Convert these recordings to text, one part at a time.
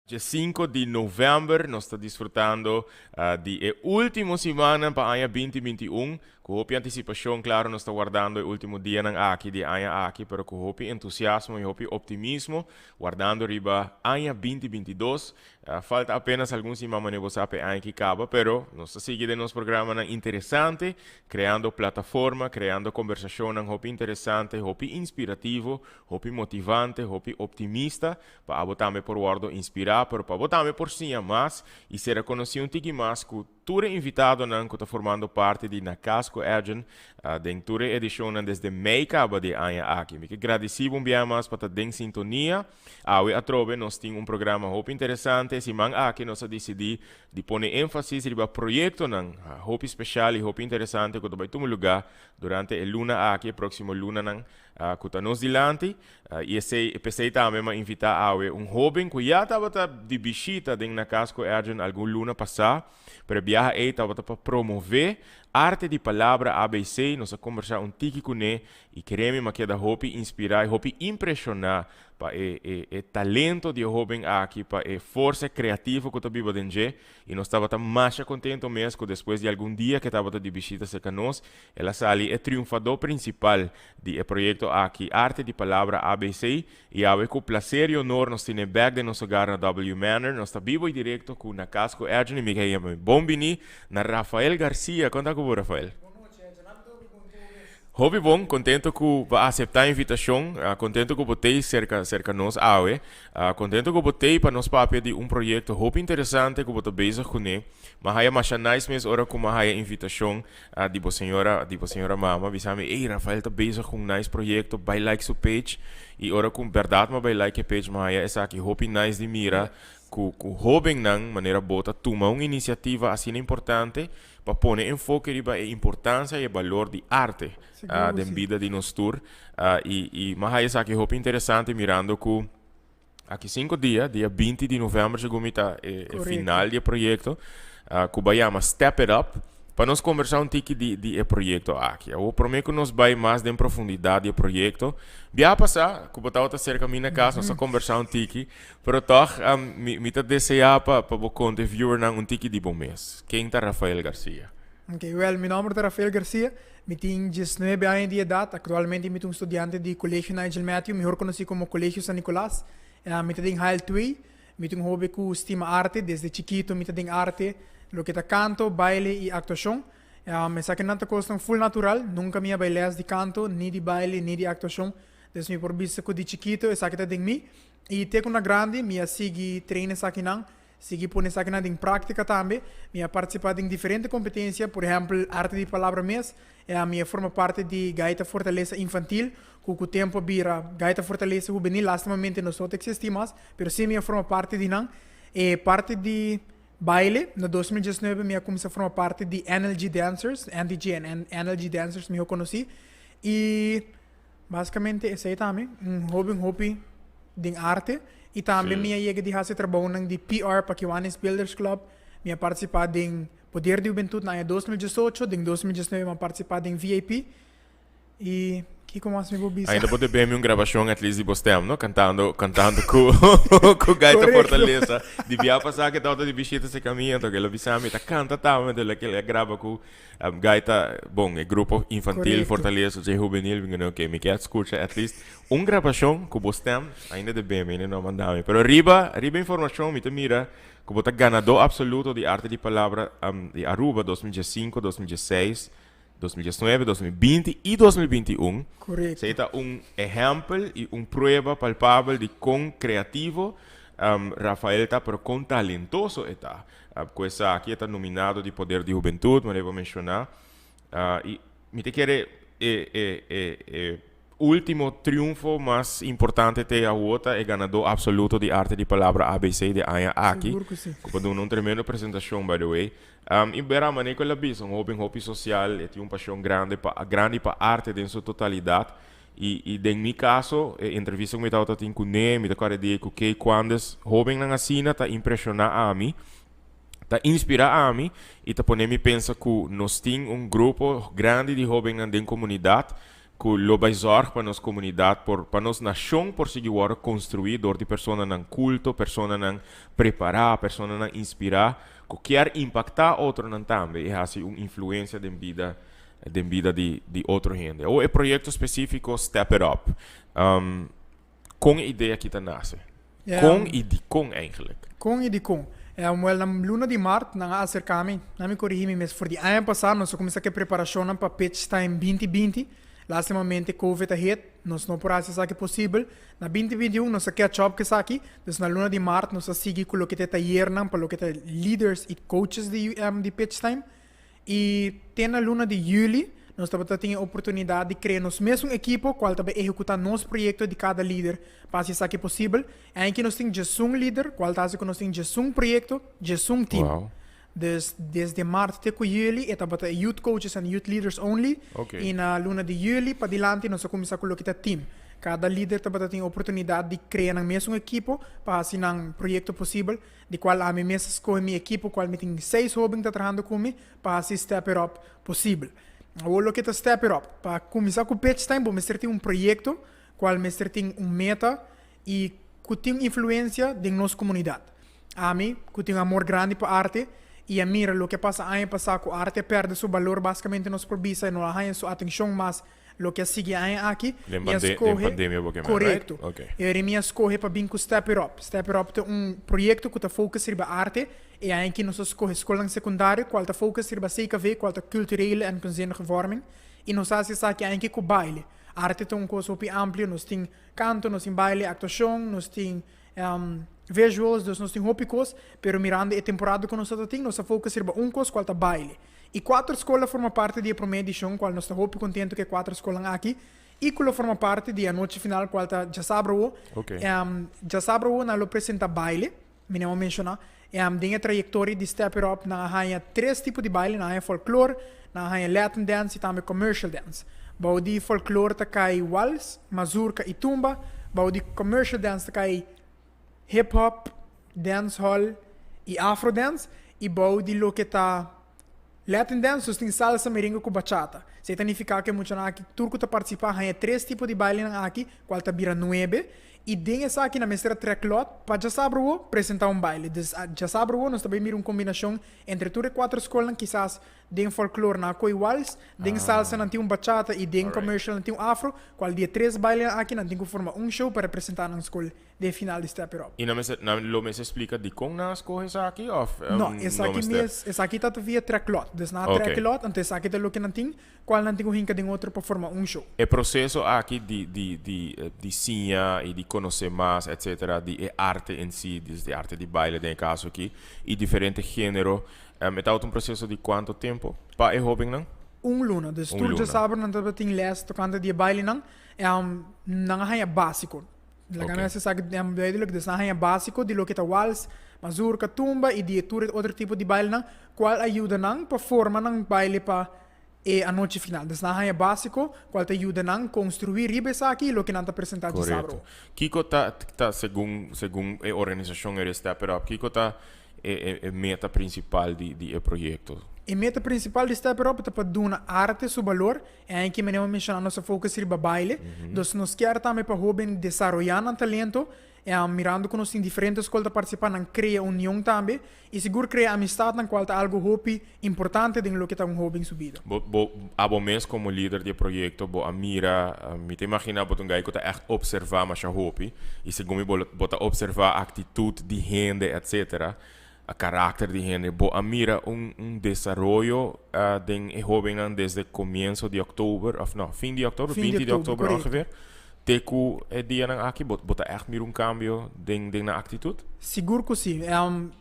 5 di november, nos ta disfrutando di e ultimo siman pa aña 2021. Cu hopi anticipacion, claro, nos ta wardando e ultimo dianan aki di aña aki, pero cu hopi entusiasmo y hopi optimismo, wardando riba aña 2022. Falta apenas algun siman pa e aña aki caba, pero nos ta sigui den nos programa interesante, creando plataforma, creando conversacion hopi interesante, hopi inspirativo, hopi motivante, hopi optimista, pa abo tambe por wordo inspira, pero pa abo tambe por siña mas y ser conoci un tiki mas cu tur invitadonan cu ta formando parti di Na Cas cu Edjean, den tur edicion desde mei caba di aña aki. Mi kier gradici un biaha mas pa ta den sintonia. Awe atrobe nos tin un programa hopi interesante. Siman aki nos a dicidi di pone enfasis riba proyectonan hopi special y hopi interesante cu ta bay tuma lugar durante e luna aki, proximo lunanan cu ta nos dilanti. Y esey tambe m'a invita awe un hoben cu ya tabata di bishita den Na Cas cu Edjean algun luna pasa, pero biaha ey tabata pa promove Arte di Palabra ABC. Nos a conversa un tiki cune y kere mi m'a keda hopi inspira y hopi impresiona pa e talento di e hoben aki, pa e forsa creativo cu ta biba den dje. Y nos tabata mas contento mes cu despues di algun dia cu tabata di bishita cerca nos, el a sali e triunfador principal di e proyecto aki, Arte di Palabra ABC. Y awe cu placer y honor nos tin back den nos hogar na W Manor. Nos ta bibo y directo cu Na Cas cu Edjean y mi kier bon bini na Rafael Garcia. Con ta cu Rafael? Hopi bon, contento cu bo a acepta e invitacion, contento cu bo ta cerca nos awe, contento cu bo ta pa nos papia di un proyecto hopi interesante cu bo ta bezig cune. M'a haya masha nice mes ora cu m'a haya invitacion di bo señora mama, bisami: "Hey, Rafael ta bezig cu un nice proyecto, bay like su page." Y ora cu berdad m'a bay like e page, m'a haya esaki hopi nice di mira cu hobennan manera bo ta tuma un iniciativa asina importante pa pone enfoke riba e importancia y balor di arte den bida di nos tur. Y m'a haya esaki hopi interesante mirando cu aki 5 dia, dia 20 di november, segun mi ta e final di e proyecto, cu bay yama Step It Up, pa nos conversa un tiki di e proyecto aki. Eu prometo cu nos bay mas den profundidad di e proyecto. Biaha pasa, cu bo tabata cerca mi na cas, nos a conversa un tiki, pero toch mi ta desea pa bo conta viewernan un tiki di bo mes. Ken ta Rafael Garcia? Ok, well, mi nomber ta Rafael Garcia, mi tin 19 aña di edad, actualmente mi ta un studiante di Colegio Nigel Matthew, mihor conoci como Colegio San Nicolas. Mi ta den HL2, mi ta un hoben cu stima arte, desde chikito mi ta den arte, loke ta canto, baile y actuacion. Esakinan ta cos full natural, nunca mi a bay les di canto, ni di baile, ni di actuacion. Desde mi por bisa cu di chikito, esaki ta den mi. Y te cu na grandi, mi a sigui train esakinan, sigui pone esakinan den practica tambe. Mi a participa den diferente competencia, por ehempel, Arte di Palabra mes, mi a forma parti di Gaita Fortaleza Infantil, cu tempo bira Gaita Fortaleza Juvenil, lastimamente nos no ta existi mas, pero si mi a forma parti di nan. E parti di baile, na 2019 mi a cuminsa forma parti di NLG Dancers, NDG en NLG Dancers, mi conoci. Y basicamente esey tambe, un hoben hopi den arte. Y tambe mi a yega di haci trabou di PR pa Kiwanis Builders Club. Mi a participa den Poder di Hubentud na 2018, den 2019 mi a participa den VIP. Y kico mas mi por bisa? Ainda bo debe un grabacion at least di bo stem, no? Cantando cu Gaita Fortaleza. Di biaha pasa cu tabata di bishita cerca mi, anto el a bisa mi, ta canta tambe, anto el a graba cu Gaita, bon, e grupo infantil Fortaleza, e juvenil, mi ok, mi kier scucha at least un grabacion cu bo stem, ainda debe mi, no manda mi. Pero riba informacion mi ta mira cu bo ta ganador absoluto di Arte di Palabra di Aruba 2015, 2016, 2019, 2020 y 2021. Corecto. Esey ta un ehempel y un prueba palpabel di con creativo Rafael ta, pero con talentoso e ta. Cu esaki ta nominado di Poder di Hubentud, mi a menciona. Y mi ta kere e ultimo triunfo mas importante te awor ta e ganador absoluto di Arte di Palabra ABC di aña aki. Sigur cu si. Cu un tremendo presentacion, by the way. Y bera manera cu el a bisa, un hoben hopi social, e tin un pasion grandi pa arte den su totalidad. Y den mi caso, e entrevista cu mi tabata tin cune, mi ta corda di cu que cuando hobennan asina ta impresiona ami, ta inspira ami y ta pone mi pensa cu nos tin un grupo grandi di hobennan den comunidad. Ku lo bai zòrg pa nos komunidat por, pa nos nashon por sigui wòrdu konstruí dor di personanan kulto, personanan prepará, personanan inspirá ku kier impaktá otronan tambe i hasi un influensia den bida den bida di di otro hende. Awor e proyekto spesífiko Step It Up, kon e idea aki ta nase? Kon i dikon eigenlijk? Kon i dikon? Wèl, na luna di mart nan a aserká mi, nan mi korigí mi mes, for di aña pasá nos a kuminsá ku e preparashonnan pa Pitch Time 2020. Lástimamente Covid a hit, nos no por hasi esaki posibel. Na 2021 nos a catch up ku esaki, dus na luna di mart nos a sigui ku loke ta e tayernan pa loke ta leaders i coaches di di Pitch Time. I te na luna di yüli nos tabata tin e oportunidat di krea nos mesun ekipo kual ta bai ehekutá nos proyekto di kada lider pa hasi esaki posibel. Einki nos tin djesun lider kual ta hasi ku nos tin djesun proyekto, djesun tim. Wow. Dus desde mart te ku yüli e tabata e youth coaches and youth leaders only. Oké. I na luna di yüli padilanti nos a kuminsá ku loke ta tim. Kada lider tabata tin e oportunidat di krea nan mesun ekipo pa hasi nan proyekto posibel. Di cual ami mes a scoge mi ekipo cual mi tin seis hoben ta trahando cu mi pa haci Step It Up posibel. Awor loke ta Step It Up? Pa cuminsa cu Pitch Time bo mester tin un proyecto cual mester tin un meta y cu tin influencia den nos comunidad. Ami cu tin un amor grandi pa arte y a mira loke a pasa aña pasa cu arte a perde su balor basicamente nos por bisa y no a haya su atencion mas Loke a sigui aña aki, Den mi a pande- den skohe. pandemia bo ke men, right? Korekto. Ok. E ora mi a skohe pa bin ku Step It Up. Step It Up ta un proyekto ku ta focus riba arte. E aña aki nos a skohe skolnan sekundario kual ta focus riba CKV, kual ta Culturele en Kunstzinnige Vorming. I nos a hasi esaki aña aki ku baile. Arte ta un kos hopi amplio, nos tin kanto, nos tin baile, aktuashon, nos tin visuals, dus nos tin hopi kos, pero mirando e temporada ku nos ta tin, nos a focus riba un kos kual ta baile. I kuater skol a forma parti di e promé edishon, kual nos ta hopi kontentu ku e kuater skolnan aki, i ku lo forma parti di e anochi final kual ta djasabra awo. Djasabra awo nan lo presenta baile, mi no a menshoná. Den e trayektoria di Step It Up nan a haña tres tipo di baile, nan a haña folklor, nan a haña Latin dance i tambe commercial dance. Bou di folklor ta kai wals, mazurka i tumba, bou di commercial dance ta kai hip hop, dancehall i afro dance i bou di loke ta Latin dance nos tin salsa, merengue ku bachata. Esei ta nifiká ku e muchanan aki tur ku ta partisipá haña tres tipo di bailenan aki kual ta bira nuebe i den esaki nan mester a trèk lòt pa djasabra awo presentá un baile. Dus djasabra awo nos ta bai mira un kombinashon entre tur e kuater skolnan kisas den folklor nan a koi wals, den salsa nan tin un bachata i den commercial nan tin un afro kual di e tres bailenan aki nan tin ku forma un show pa representá nan skol den final di Step It Up. I nan mester, nan lo mester splika dikon nan a skohe esaki òf No, no esaki mester? mes, esaki ta via trèklòt. Dus nan a Ok. trèk e lòt, anto esaki ta loke nan tin, kual nan tin ku hinka den otro pa forma un show. E proseso aki di di di di siña i di konosé mas etcetera di e arte en si, dus di arte di baile den e kaso aki, i diferente género, e tabata un proseso di kuantu tempu pa e hóbennan? Un luna. Dus Un tur luna. djasabra nan tabatin lès tokante di e bailenan, nan a haña básiko. Laga mi hasi esaki duidelijk, dus nan haña básiko di loke ta wals, mazurka, tumba i di e tur e otro tipo di bailenan kual a yuda nan pa forma nan baile pa e anochi final. Dus nan haña básiko kual ta yuda nan konstruí riba esaki i loke nan ta presentá djasabra. Korekto. Kiko ta ta segun segun e organisashon Area Step It Up, kiko ta e e e meta prinsipal di di e proyekto? E meta prinsipal di Step It Up ta pa duna arte su balor. En ki manera menshoná nos a focus riba baile. Dus nos kier tambe pa hoben desaroyá nan talento, mirando ku nos tin diferente skol ta partisipá, nan krea union tambe i sigur krea amistatnan kual ta algu hopi importante den loke ta un hoben su bida. Bo, bo, abo mes komo lider di e proyekto bo a mira, mi ta imaginá bo ta un guy ku ta ègt opservá masha hopi i segun mi bo bo ta opservá aktitut di hende etsetera. A karakter di hende. Bo a mira un un desaroyo den e hobennan desde komienso di oktober, òf no, fin di oktober, Fin di binti di oktober, oktober korekto. ongeveer, te ku e dianan aki, bo bo ta ègt mira un kambio den den nan aktitut? Sigur ku si.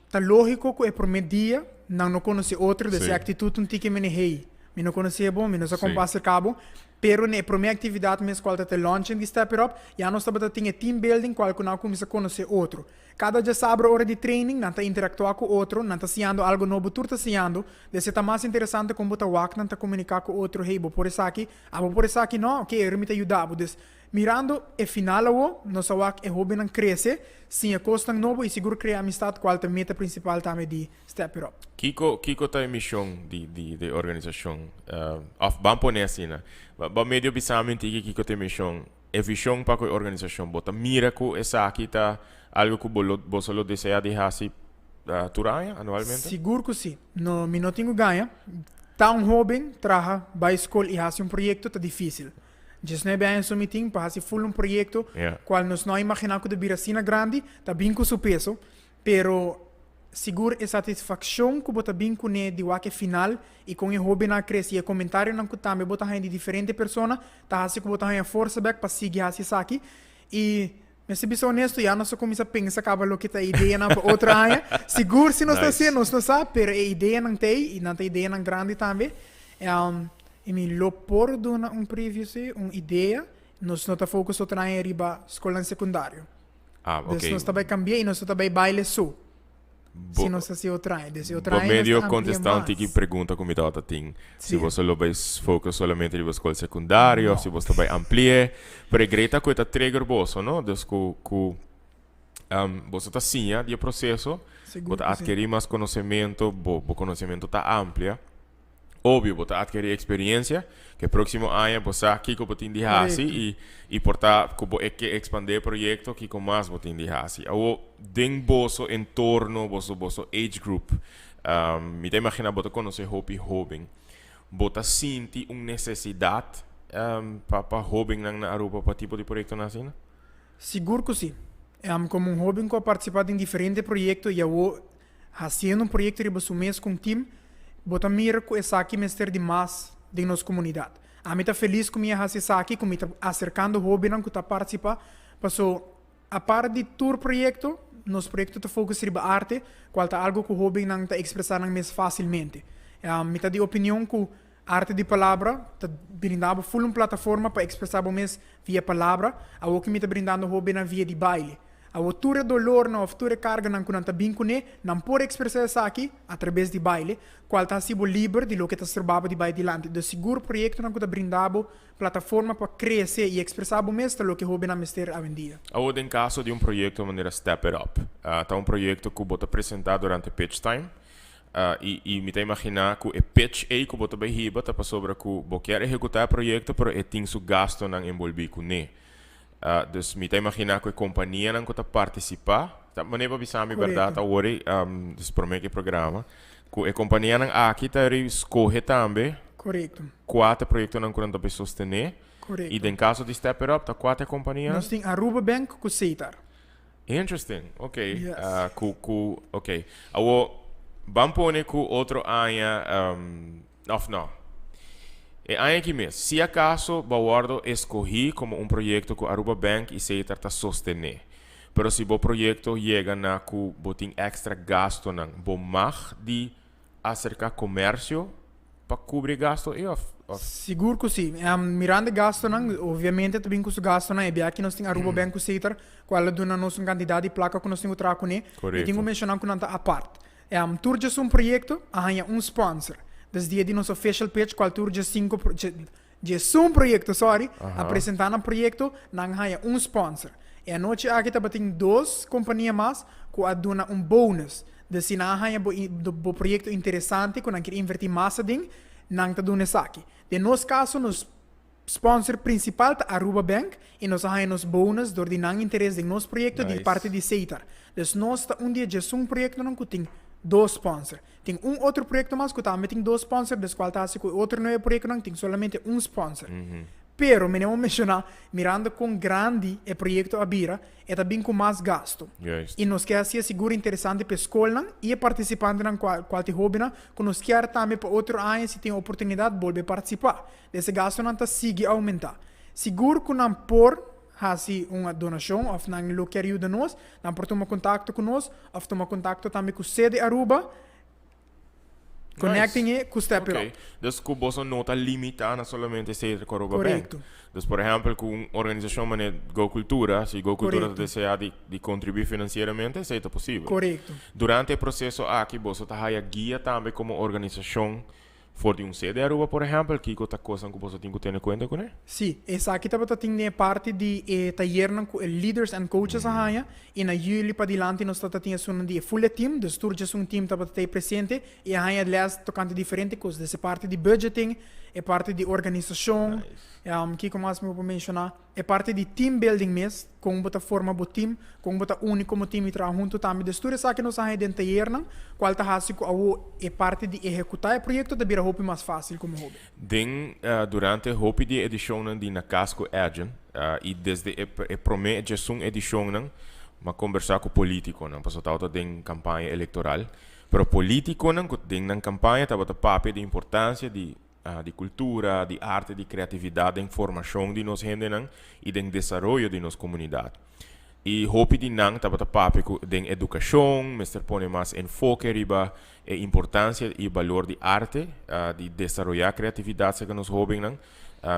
Ta lógiko ku e promé dia nan no konosé otro, dus e aktitut un tiki mene, hey, mi no konosé bo, mi no sa kon pa aserká bo. Pero na e promé aktividat mes kual ta te launching di Step It Up, ya nos tabata tin e team building kual ku nan a kuminsá konosé otro. Kada djasabra ora di training, nan ta interaktuá ku otro, nan ta siñando algu nobo, tur ta siñando. Dese ta mas interesante kon bo ta wak nan ta komuniká ku otro, hey, bo por esaki, abo por esaki? No? Oke, ora mi ta yuda bo. Dus, Mirando e final awo, nos a wak e hobennan crece, siña cosnan nobo y sigur crea amistad cual ta meta principal tambe di Step It Up. Kico kico ta e mision di di di e organisacion? Of ban pone asina, ban medio bisa mi un tiki kico ta e mision, e vision pa cu e organisacion. Bo ta mira cu esaki ta algo cu bo lo boso lo desea di haci tur aña, anualmente? Sigur cu si. No, mi no tin cu gaña. Ta un hoben traha, bay scol y haci un proyecto ta dificil. 19 aña so mi tin pa hasi full un proyecto cual nos no a imagina cu ta bira asina grandi, ta bin cu su peso, pero sigur e satisfaccion cu bo ta bin cune di wak e final y con e hobennan a crece y e comentarionan cu tambe bo ta haña di diferente persona ta haci cu bo ta haña forsa bek pa sigui haci esaki y mester bisa honesto ya nos a cuminsa pensa caba loke ta e ideanan pa otro aña, sigur si nos ta haciendo nos no sa pero e ideanan ta ey y nan ta ideanan grandi tambe. I mi lo por duna un preview si, un idea. Nos no ta focus otro aña riba skolnan sekundario. Ah, ok. Dus nos ta bai kambia i nos no ta bai baile so. Si nos hasi otro aña. Dus e otro Bo aña nos ta medio amplia kontestá un tiki mas. pregunta ku mi tabata tin. Si Si. boso lo bai focus solamente riba skol sekundario of No. si boso ta bai ampli'é. Pero e grei ta ku e ta trigger boso, no? Dus ku ku boso ta siña di e proseso, bo Sigur ta ku si. atkerí mas konosementu, bo bo konosementu ta amplia. Obvio, bo ta adkerí experiencia, ku e próximo aña bo sa kiko bo tin di hasi i i por ta ku bo e ke expandé e proyekto kiko mas bo tin di hasi. Awor, den boso entorno, boso boso age group, mi ta imaginá bo ta konosé hopi hóben. Bo ta sinti un nesesidat pa pa hóbennan na Aruba pa tipo di proyektonan asina? Sigur ku si. Komo un hóben ku a partisipá den diferente proyekto i awor Hasiendo un proyekto riba su mes ku un tim, bo ta mira ku esaki mester di mas den nos komunidat. Ami ta felis ku mi a hasi esaki, ku mi ta aserkando hóbennan ku ta partisipá, paso apart di tur proyekto, nos proyekto ta fokus riba arte, kual ta algu ku hóbennan ta ekspresá nan mes fásilmente. Mi ta di opinion ku arte di palabra ta brinda bo ful un plataforma pa ekspresá bo mes via palabra, awor ku mi ta brindando hóbennan via di baile. Awor tur e dolornan òf tur e karganan ku nan ta bin kuné, nan por ekspresá esaki atrabes di baile, kual ta hasi bo liber di loke ta stroba bo di bai dilanti. Dus sigur proyektonan ku ta brinda bo plataforma pa krese i ekspresá bo mes ta loke hóbennan mester awendia. Awor den kaso di un proyekto manera Step It Up, ta un proyekto ku bo ta presentá durante pitch time, i i mi ta imaginá ku e pitch ei ku bo ta bai hiba ta pasobra ku bo kier ehekutá e proyekto pero e tin su gastonan enbolbí kuné. Dus mi ta imaginá ku e kompanianan ku ta partisipá, ta manera pa bisa mi bèrdat awor ei, dus promé ku e programa, ku e kompanianan aki ta ri skohe tambe kua ta e proyektonan ku nan ta bai sostené. I den kaso di Step It Up ta kua ta e kompanianan? Nos tin Aruba Bank ku Setar. Interesting, ok. Ku ku ok. Awor ban pone ku otro aña Of no. E aña aki mes, si acaso bo a wordo escogi como un proyecto cu Aruba Bank y Setar ta sostene. Pero si bo proyecto yega na cu bo tin extra gastonan, bo mag di acerca comercio pa cubri e gasto ey of of? Sigur cu si. Mirando e gastonan, obviamente ta bin cu su gastonan. E bia aki nos tin Aruba Bank cu Setar, cual a duna nos un cantidad di placa cu nos tin cu traha cune. Mi tin cu menciona cu nan ta apart. Tur djes un proyekto a haña un sponsor. Des dia di nos official pitch kual tur djes sinku djesun proyekto sorry a presentá nan proyekto nan a haña un sponsor. E anochi aki tabatin dos kompania mas ku a duna un bonus. Des si nan a haña bo bo proyekto interesante ku nan kier invertí mas aden nan ta duna esaki. Den nos kaso nos Sponsor principal ta Aruba Bank y nos a haña nos bonus door di nan interes den nos proyecto di parti di Setar. Dus nos ta un di e djesun proyectonan cu tin dos sponsor. Tin un otro proyecto mas cu tambe tin dos sponsor, des cual ta haci cu e otro nuebe proyectonan tin solamente un sponsor. Pero, mi a menciona, mirando con grandi e proyecto a bira, e ta bin cu mas gasto. Y nos kier haci e sigur interesante pa e scolnan y e participantenan cual cual ta e hobennan cu nos kier tambe pa otro aña si tin oportunidad bolbe participa. Des e gastonan ta sigui oumentá. Sigur ku nan por hasi un donashon òf nan lo kier yuda nos, nan por tuma kontakto ku nos òf tuma kontakto tambe ku Sede Aruba, connecting e ku Step It Up. Oké, dus ku boso no ta limitá na solamente Sede Aruba Bank. Korekto. Dus por ehèmpel ku un organisashon manera Go Cultura, si Go Cultura ta deseá di kontribuí finansieramente, esei ta posibel. Korekto. Durante e proseso aki boso ta haya guia tambe komo organisashon. For di un sede Aruba, por ehempel, kico ta cosnan cu boso tin cu tene cuenta cu ne? Si, esaki tabata tin den e parti di e tayernan cu e leaders and coaches a haya y na juli padilanti nos tabata tin esunnan di e full e team, dus tur djesun team tabata ta ei presente y a haya les tocante diferente cos, des e parti di budgeting, e parti di organisacion, kico mas mi por menciona? E parti di team building mes, kon bo ta forma bo team, kon bo ta uni komo team i traha huntu tambe. Dus tur esaki nos a haña den tayernan, kual ta hasi ku awo e parti di ehekutá e proyekto ta bira hopi mas fásil komo hoben. Den durante hopi di e edishonnan di Na Cas ku Edjean i desde e e promé djesun edishonnan m'a kombersá ku polítikonan pasobra tabata den kampaña elektoral, pero polítikonan ku den nan kampaña tabata papia di importansia di di cultura, di arte, di creatividad den formacion di nos hendenan y den desaroyo di nos comunidad. Y hopi di nan tabata papia cu den educacion mester pone mas enfoke riba e importancia y balor di arte, di desaroya creatividad cerca nos hobennan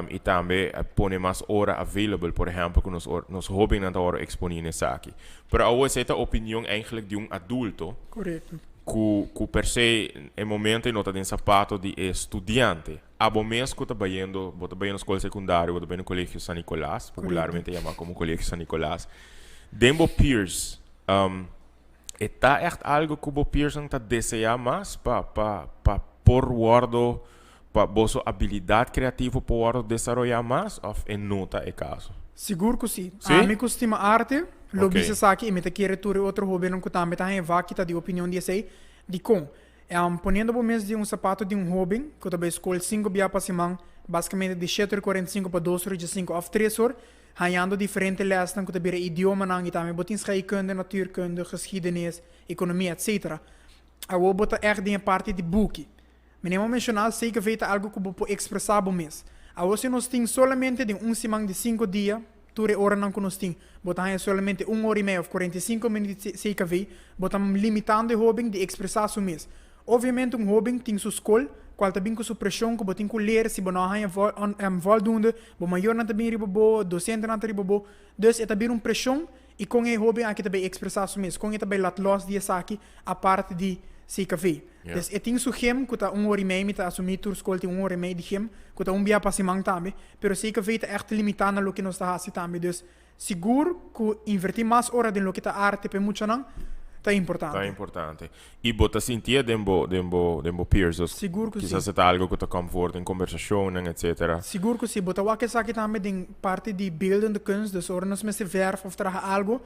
y tambe pone mas ora available, por ehempel cu nos nos hobennan ta worde exponi na esaki. Pero awo esey ta opinion eigenlijk di un adulto. Correcto. Ku ku per se e momento ei no ta den sapato di e studiante. Abo mes ku ta bayendo, bo ta bayendo skol sekundario, bo ta bayendo Colegio San Nicolas, popularmente yama komo Colegio San Nicolas. Den bo peers, e ta ègt algo ku bo peersnan ta deseá mas pa pa pa por wòrdu, pa boso abilidat kreativo por wòrdu desaroyá mas òf e no ta e kaso? Sigur ku si. Sí? Ami ku stima arte, lo Ok. bisa esaki i mi ta kere tur e otro hóbennan ku tambe ta haña vak kita di opinion di esei. Dikon? Poniendo bo mes den un sapato di un hóben ku ta bai skol sinku bia pa siman, basikamente di shete ora i kuarenta i sinku pa dos ora i diesinku òf tres or, hañando diferente lèsnan ku ta bira idiomanan i tambe bo tin scheikunde, natuurkunde, geschiedenis, ekonomia, etcetera. Awor bo ta ègt den e parti di buki. Meneer a menshoná CKV ta algu ku bo por ekspresá bo mes. Awor si nos tin solamente den un siman di sinku dia, tur e oranan ku nos tin, bo ta haña solamente un ora i mei òf 45 minüt di CKV, bo ta limitando e hóben di ekspresá su mes. Obviamente un hóben tin su skol, kual ta bin ku su preshon ku bo tin ku leer, si bo no a haña voldoende, bo mayornan ta bin riba bo, dosentenan ta riba bo. Dus e ta bira un preshon i kon e hóben aki ta bai ekspresá su mes, kon e ta bai lat lòs di esaki apart di CKV. Dus e tin su gym ku ta un ora i mei, mi ta asumí tur skol tin un ora i mei di gym, ku ta un bia pa siman tambe, pero CKV ta ègt limitá na loke nos ta hasi tambe. Dus sigur ku invertí mas ora den loke ta arte pa e muchanan ta importante. Ta importante. I bo ta sintié den bo den bo den bo peers, dus Sigur ku si. kisas e ta algu ku ta kòm for den kombersashonnan etsetera. Sigur ku si. Bo ta wak esaki tambe den parti di beeldende kunst, dus ora nos mester verf òf traha algu,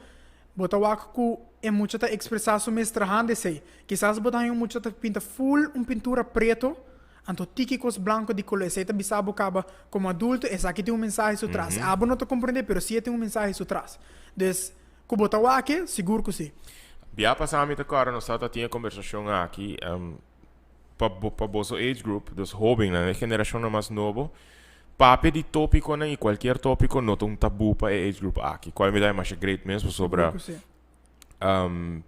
Bo ta wak ku e mucha ta ekspresá su mes trahando esei. Kisas bo ta haña un mucha ta pinta ful un pintura preto, anto tiki kos blanko di koló. Esei ta bisa bo kaba komo adulto esaki tin un mensahe su tras. Abo no ta komprendé, pero si e tin un mensahe su tras. Dus, ku bo ta wak e, sigur ku si. Bia pasá mi ta kòrda nos tabata tin e kombersashon aki pa pa boso age group, dus hóbennan, e generashonnan mas nobo, Papia di tópikonan i kualkier tópiko no ta un tabú pa e age group aki. Kual mi ta masha great mes pasobra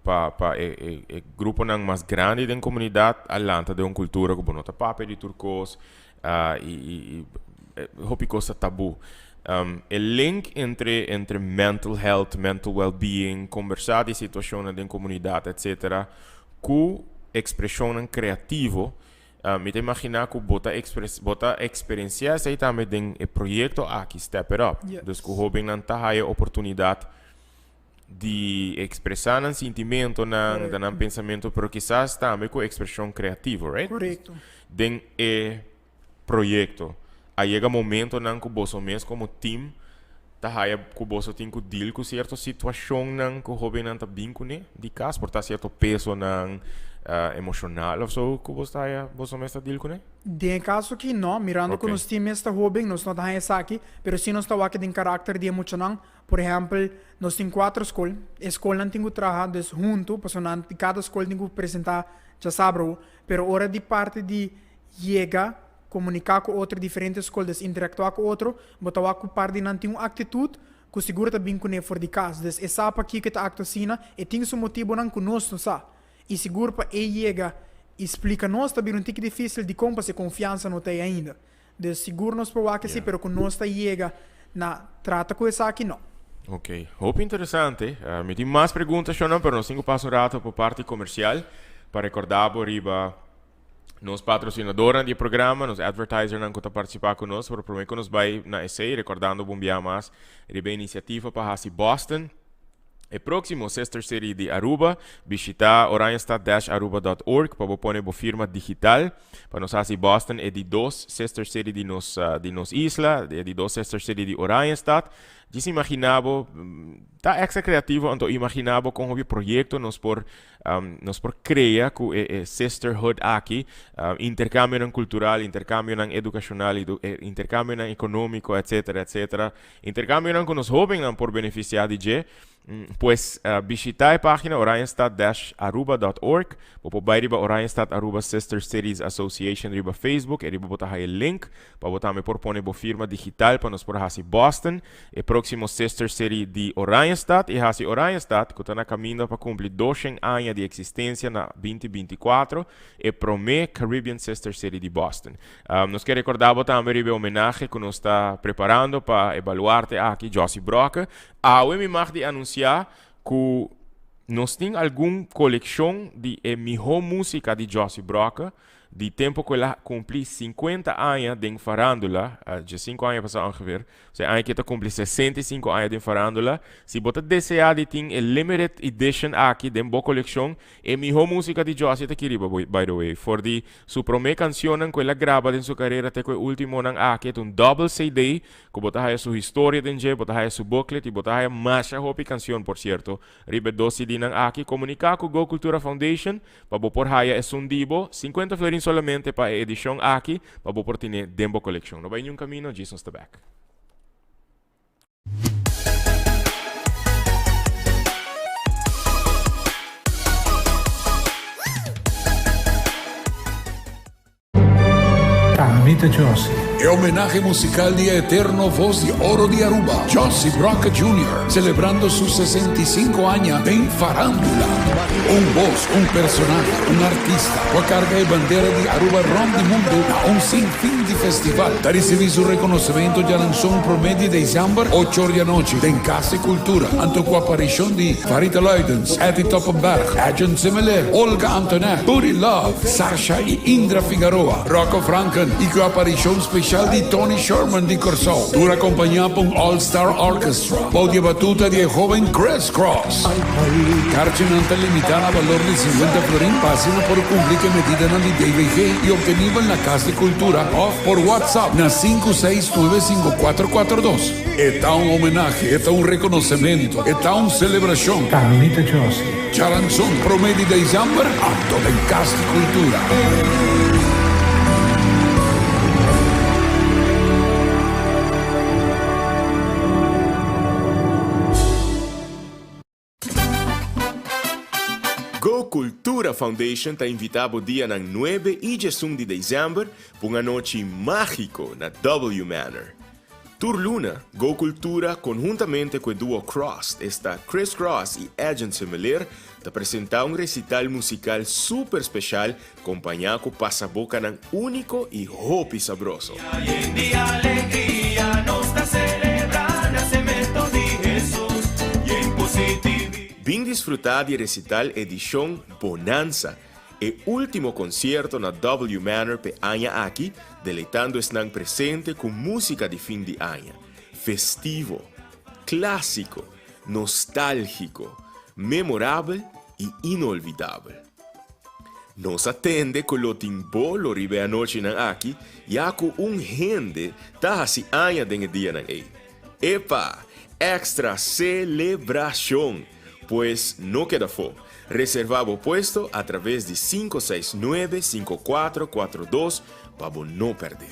pa pa e e e gruponan mas grandi den komunidat a lanta den un kultura ku bo no ta papia di tur kos i i i hopi kos ta tabú. E link entre entre mental health, mental wellbeing, kombersá di situashonnan den komunidat etcetera ku ekspreshonnan kreativo. Mi ta imaginá ku bo ta ekspres, bo ta eksperensiá esei tambe den e proyekto aki, Step It Up. Yes. Dus ku hóbennan ta haya oportunidat di ekspresá nan sintimentonan, da nan Korekto. pensamentu, pero kisas tambe ku ekspreshon kreativo, right? Korekto. Den e proyekto a yega momentonan ku boso mes komo tim ta haya ku boso tin ku deal ku sierto situashonnan ku hóbennan ta bin kuné di kas, por ta sierto pesonan emoshonal òf so ku boso ta haya boso mes ta deal kuné? Den e kaso aki no, mirando ku nos tim mes ta hóben nos no ta haña esaki, pero si nos ta wak den karakter di e muchanan. Por ehèmpel, nos tin kuater skol, e skolnan tin ku traha dus huntu pasobra nan kada skol tin ku presentá djasabra, pero ora di parti di yega komuniká ku otro diferente skol, dus interaktuá ku otro, bo ta wak ku par di nan tin un aktitut ku sigur ta bin kuné for di kas. Dus e sa pakiko e ta aktua asina, e tin su motibunan ku nos no sa. I sigur pa e yega i splika nos ta bira un tiki difísil dikon pasobra e konfiansa no ta ei ainda. Dus sigur nos por wak esei, pero ku nos ta yega na trata ku esaki no. Ok, hopi interesante. Mi tin mas pregunta, Shona, pero nos tin ku pasa un rato pa parti komersial pa rekordá bo riba. Nos patrocinadornan di e programa, nos advertisernan cu ta participa cu nos, pero prome cu nos bay na esey, recordando bon bia mas riba e iniciativa pa haci Boston e proximo Sister City di Aruba, bishita oranjestad-aruba.org pa bo pone bo firma digital pa nos haci Boston e di dos Sister City di nos di nos isla, e di dos Sister City di Oranjestad. Djis imagina bo, ta extra creativo anto imagina bo con hopi proyecto nos por Nos por crea cu e sisterhood aki, intercambionan cultural, intercambionan educacional, intercambionan economico, etcetera, etcetera. Intercambionan cu nos hobennan por beneficia di dje. Pues bishita e pagina oranjestad-aruba dot org. Bo por bay riba Oranjestad Aruba Sister Cities Association riba Facebook. Eriba bo ta haya e link pa bo tambe por pone bo firma digital pa nos por haci Boston e próksimo Sister City di Oranjestad i hasi Oranjestad, ku ta na kaminda pa kumpli doshen aña di eksistensia na 2024, e promé Caribbean Sister City di Boston. Nos ke rekordá bo tambe riba e homenahe ku nos ta preparando pa e baluarte aki, Jossy Brokke. Awe mi mag di anunsiá ku nos tin algun kolekshon di e mihó músika di Jossy Brokke, Di tempo cu el a cumpli 50 aña den farandula, dje cinco aña pasa ongeveer, osea aña aki e ta cumpli 65 aña den farandula, si bo ta desea di tin e limited edition aki den bo coleccion, e miho musica di Jossy ta aki riba by the way, for di su prome cancionnan cu el a graba den su carera te cu e ultimonan aki, e ta un double CD cu bo ta haya su historia den dje, bo ta haya su booklet y bo ta haya masha hopi cancion por cierto riba e dos CD-nan aki. Comunica cu Go Cultura Foundation Pa bo por haya esun di bo, 50 florin solamente pa e edicion aki, pa bo por tine den bo coleccion. No bay niun camino, djis nos ta bek. Ami ta Jossy. E homenahe musical di e eterno voz di oro di Aruba, Jossy Brokke Junior, celebrando su 65 aña den farandula. Un voz, un personahe, un artista cu a carga e bandera di Aruba rond di mundo na un sin fin di festival, ta ricibi su reconocimento djaranson prome di december, ocho or di anochi, den Cas di Cultura, anto cu aparicion di Farita Luidens, Etty Toppenberg, Edjean Semeleer, Olga Antonet, Buddy Love, Sasha i Indra Figaroa, Rocco Franken i ku aparishon speshal di Tony Sherman di Kòrsou, tur akompañá pa un All Star Orchestra bou di e batuta di e hóben Chris Cross. Karchinan ta limitá na balor di 50 florin pa asina por kumpli ku e medidanan di DVG i optenibel na Kas di Kultura òf por WhatsApp na 5695442. E ta un homenahe, e ta un rekonosementu, e ta un selebrashon. Carlita Josie. Djaranson promé di dezèmber anto den Kas di Kultura. Go Cultura Foundation ta invita bo dianan nuebe y djesun di dezèmber pa un anochi mágiko na W Manor. Tur luna, Go Cultura konhuntamente ku e duo Crossed, esta Chris Cross i Edjean Semeleer, ta presentá un resital musikal super speshal kompañá ku pasabokanan úniko i hopi sabroso. Bin disfrutá di e resital edishon Bonanza, E ultimo concierto na W Manor p'e aña aki, deleitando esnan presente cu musica di fin di aña, festivo, clasico, nostalgico, memorabel y inolvidabel. Nos a tende cu lo tin bolo riba e anochinan aki ya cu un hende ta haci aña den e dianan ey. Epa! Extra celebracion! Pues no keda afó. Reservá bo puesto a traves di 569 5442 pa bo no pèrdè.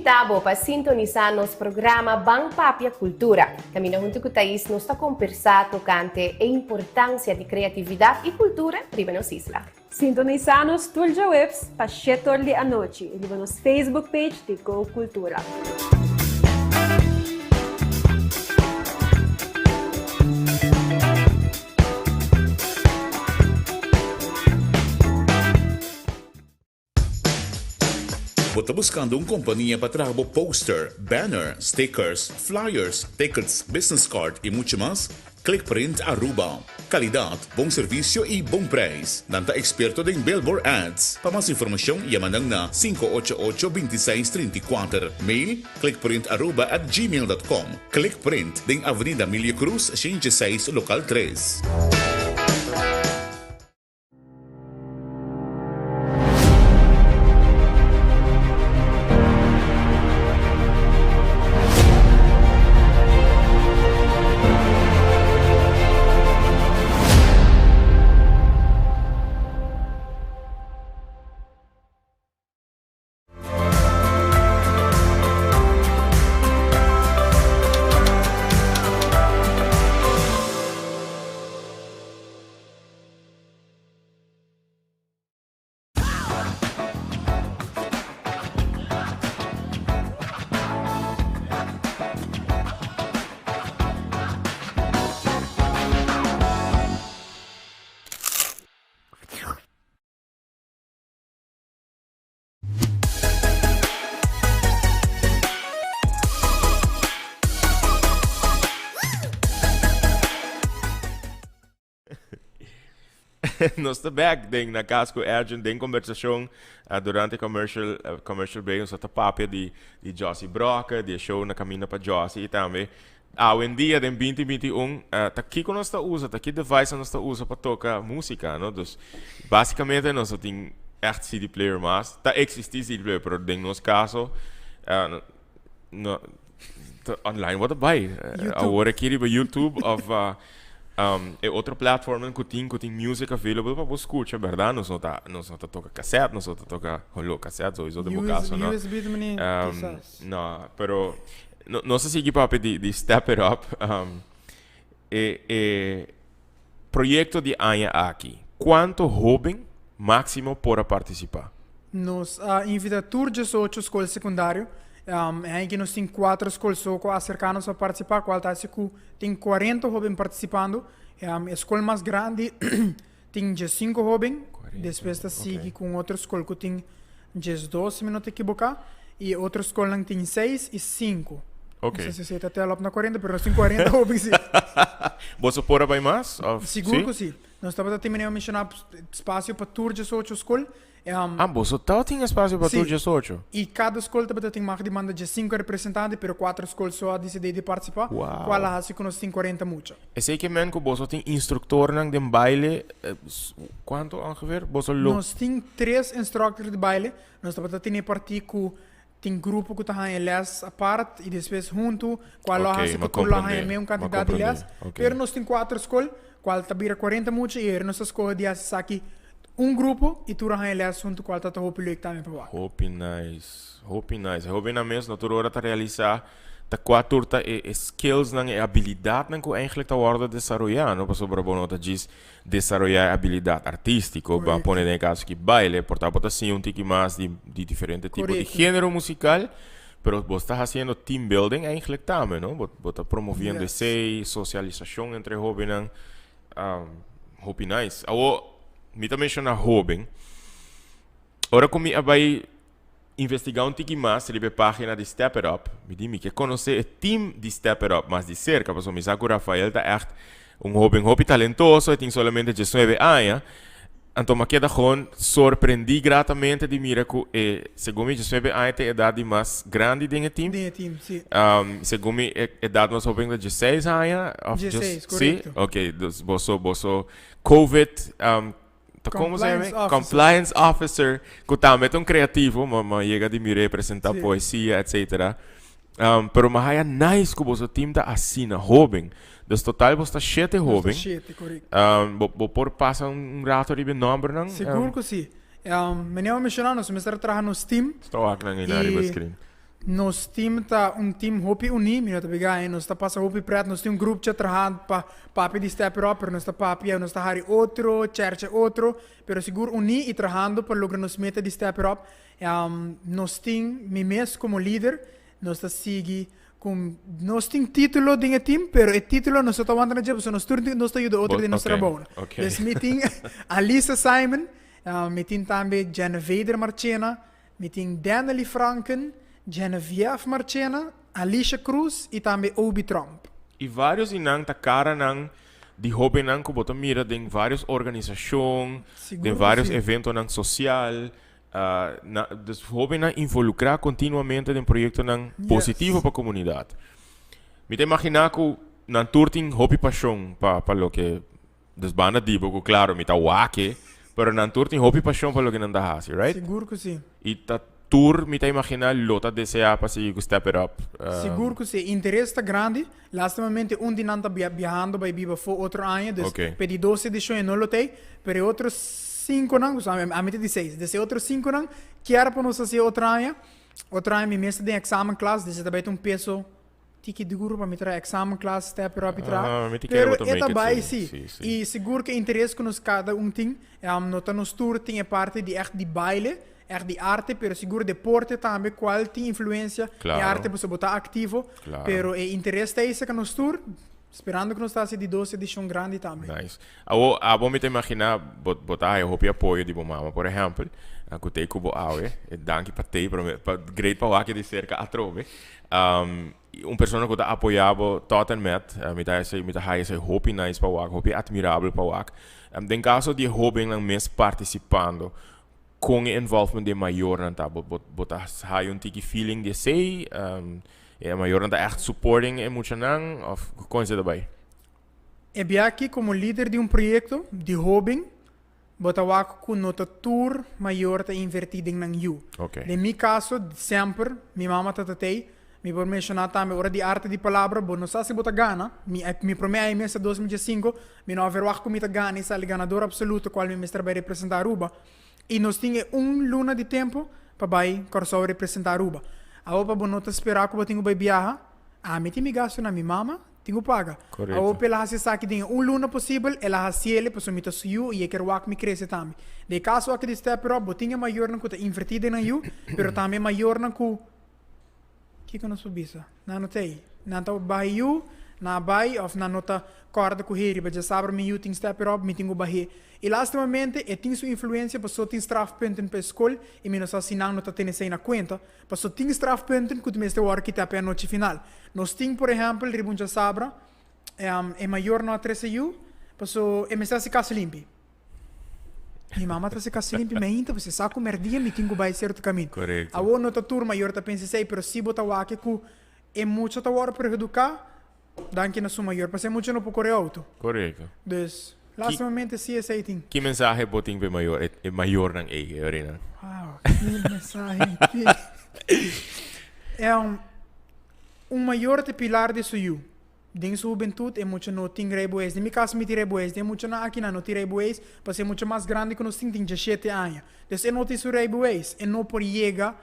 invitá bo pa sintonisá nos programa Ban Papia Kultura. Kaminda huntu ku Thais nos ta kombersá tokante e importansia di kreatividat i kultura riba nos isla. Sintonisá nos tur djaweps pa shetor di anochi riba nos Facebook page di Go Kultura. Bo ta buscando un compania pa traha bo poster, banner, stickers, flyers, tickets, business card y mucho mas? Clickprint Aruba. Calidad, bon servicio y bon prijs. Nan ta experto den billboard ads. Pa mas informacion yama nan na 588 26 34. Mail, clickprintaruba@gmail.com. Clickprint den Avenida Milio Cruz 106 local 3. Nos ta back den na cas cu Ergen den conversacion uh, durante commercial uh, commercial break nos ta papia di di Jossy Brokke, di e show na caminda pa Jossy y tambe awendia den 2021 uh, ta kiko nos ta usa, ta ki device nos ta usa pa toca musica, no? Dus basicamente nos no tin echt CD player mas. Ta existi CD player, pero den nos caso uh, no, ta online bo ta bai. YouTube. Awor aki riba YouTube of uh, um, e otro platformnan ku tin ku tin music available pa bo scucha, berdad? Nos no ta nos no ta toca cassette, nos no ta toca holo cassette sowieso den bo caso, no? USB también, Um, quizás. no, pero no, nos a sigui papia di, di Step It Up. Um, e, e proyecto di aña aki, cuanto hoben maximo por a participa? Nos a invita tur 18 skol secundario. Um, e aki nos tin 4 skol so cu a acerca nos pa participa, cual ta haci cu tin 40 hoben participando. Um, e skol mas grandi tin 15 hoben. 40, Despues ta sigui ok. cu un otro skol cu tin 12, si mi no ta equivoca. Y otro skolnan tin 6 y 5. Ok. No sé si ta tel op na 40, pero nos tin 40 hoben si. Boso por a bai mas? Of, Sigur si? cu si. Nos tabata tin manera menciona espacio pa tur 18 skol. Um, Ah, boso tau tin espacio pa Si. tur 18? Y cada skol tabata tin mag di manda 5 representante, pero 4 skol so a dicidi di participa. Wow. Cual a haci cu nos tin 40 mucha. Esey ke men cu boso tin instructornan den baile, eh, cuanto ongeveer? Boso lo... Nos tin 3 instructor di baile. Nos tabata tene parti cu tin grupo cu ta haña les apart y despues hunto, cual lo Ok, haci ma cu tur lo haña comprende, meun ma cantidad di les. comprende, ok. Pero nos tin 4 scol, cual ta bira 40 mucha y nos ta scoge di haci esaki un grupo y tur a haña les hunto, cual ta ta hopi leuk tambe pa wak. Hopi nice, hopi nice. Hopi na mes no tur ora ta realisa ta cua tur ta e, e skillsnan, e habilidadnan cu eigenlijk ta wordo desaroya, no? Pasobra bo no ta djis desaroya e habilidad artistico, ban pone den e caso aki baile, por ta bo ta siña un tiki mas di, di diferente tipo di genero musical, pero bo ta haciendo team building eigenlijk tambe, no? Bo, bo ta promoviendo esey, socialisacion entre hobennan. Um, hopi nice. Awo, mi ta menciona hoben. Ora cu mi a bay investiga un tiki mas riba e pagina di Step It Up, mi di mi ke conoce e team di Step It Up mas di cerca, pasobra mi sa cu Rafael ta echt un hoben hopi talentoso, e tin solamente 19 aña. Anto mi a keda gewoon sorprendí gratamente di mira cu e, segun mi, 19 aña ta e edad di mas grandi den e team. Den e team, si. Segun mi, e edad mas hoben ta 16 aña. Of 16, just, correcto. Si? Ok, dus boso, boso COVID, ta como se llama? Compliance officer. Compliance officer, cu tambe ta un creativo, ma, ma yega di mir'é presenta poesia, etcetera. Pero mi a haya nice cu boso team ta asina hoben. Dus total bo ta 7 Nos ta hoben. 7, correcto. Bo, bo por pasa un rato riba e nombernan? Sigur cu si. Meneer a menciona nos mester traha nos team. Sta wak nan ei na riba Y screen. Nos team ta un team hopi uni, mi no ta biga, nos ta pasa hopi pret, nos tin un group chat traha pa papia di Step It Up, pero nos ta papia, nos ta hari otro, cherche otro, pero sigur uni y trahando pa logra nos meta di Step It Up. Nos tin, mi mes como lider, nos ta sigui cu nos tin titulo den e team, pero e titulo nos no ta wanta na dje, pasobra nos tur nos ta yuda otro den nos trabounan. Dus mi tin Alisa Simon, mi tin tambe Genevader Marchena, Mi tin Danely Franken, Geneviève Marchena, Alicia Cruz y tambe Obi Tromp. Y varios di nan ta caranan di hobennan cu bo ta mira den varios organisacion, den varios eventonan social. Na, dus hobennan involucra continuamente den proyectonan positivo pa comunidad. Mi ta imagina cu nan tur tin hopi pasion pa pa loke Dus banda di bo ku klaro mi ta wak e, pero nan tur tin hopi pashon pa loke nan ta hasi, right? Sigur ku si. I ta tur mi ta imaginá lo ta deseá pa sigui ku Step It Up. Sigur ku si. Interes ta grandi. Lastimamente un di nan ta biahando bai biba afó otro aña, dus p'e di dos edishon e no lo t'ei, pero e otro sinkonan, ami ta di seis, dus e otro sinkonan kier pa nos hasi e otro aña. Otro aña mi mes ta den èksamenklas, dus e ta bai ta un peso. Tiki duru pa mi traha examen klas step it up y traha. Ah, mi ta kere Pero bo ta e ta make it, bai sí, sí. sí, sí. Y sigur ke interes ku nos kada un tin, no ta nos tur tin e parti di ègt di baile, ègt di arte, pero sigur deporte tambe kual tin influensia e Claro. arte pasobra bo ta aktivo. Claro. Pero e interes ta esei ku nos tur, sperando ku nos ta hasi di dos edishon grandi tambe. Nice. Awo, abo mi ta imagina bo, bo ta haya hopi apoyo di bo mama, por ehempel, ku t'ei ku bo awe. Danki pa t'ei, pero pa great pa wak di serka atrobe. Un persona ku ta apoyá bo tot en met, mi ta hasi, mi ta haya esei hopi nice pa wak, hopi admirabel pa wak. Den kaso di e hóbennan mes partisipando, kon e involvement di e mayornan ta? Bo, bo, bo ta haya un tiki feeling di esei? E mayornan ta ègt supporting e muchanan òf kon esei ta bai? E bia aki komo lider di un proyekto di hóben, Bo ta wak ku no ta tur mayor ta invertí den nan yu. Den mi kaso, semper mi mama ta tatei. Mi por menshoná tambe ora di Arte di Palabra, bo no sa si bo ta gana. Mi mi promé aña mester 2015, mi no a verwagt ku mi ta gana i sali ganador apsoluto kual mi mester bai representá Aruba. I nos tin e un luna di tempu pa bai Kòrsou representá Aruba. Awor pa bo no ta spera ku bo tin ku bai biaha, ami tin mi gastu na mi mama, Tin ku paga. Korekto. Awor p'el a hasi esaki den e un luna posibel, el a hasiel pasobra mi ta su yu i e ker wak mi krese tambe. Den e kaso aki di Step It Up, bo tin e mayornan ku ta invertí den nan yu, pero tambe e mayornan ku, kiko nos por bisa? Nan no ta ei. Nan ta baha e yu, nan a bai òf nan no ta kòrda ku hey riba djasabra mi yu tin Step It Up, mi tin ku bah'é. I lastimamente e tin su influensia pasobra tin strafpunten pa e skol i mi no sa si nan no ta tene esei na kuenta. Paso tin strafpunten ku ta mester wòrdu kitá pa e anochi final. Nos tin por ehèmpel riba un djasabra, e mayor no a trese yu, paso e mester hasi kas limpi. Mi mama ta hasi kas limpi mainta, pasobra e sa ku mèrdia mi tin ku bai sierto kaminda. Korekto. Awor no ta tur mayor ta pensa esei, pero si bo ta wak ku e mucha ta wòrdu perhudiká, danki na su mayor, pasobra e mucha no por kore outo. Korekto. Dus, lastimamente si esei tin. Ki mensahe bo tin pa e mayor, e mayornan ei, e orinan? Wow, ki mensahe tin. Un mayor ta e pilar di su yu. Den su hubentut e mucha no tin reibeweis. Den mi kas mi tin reibeweis. Den e muchanan akinan no tin reibeweis, pasobra e mucha mas grandi ku nos tin tin diesshete aña. Dus e no tin su reibeweis. E no por yega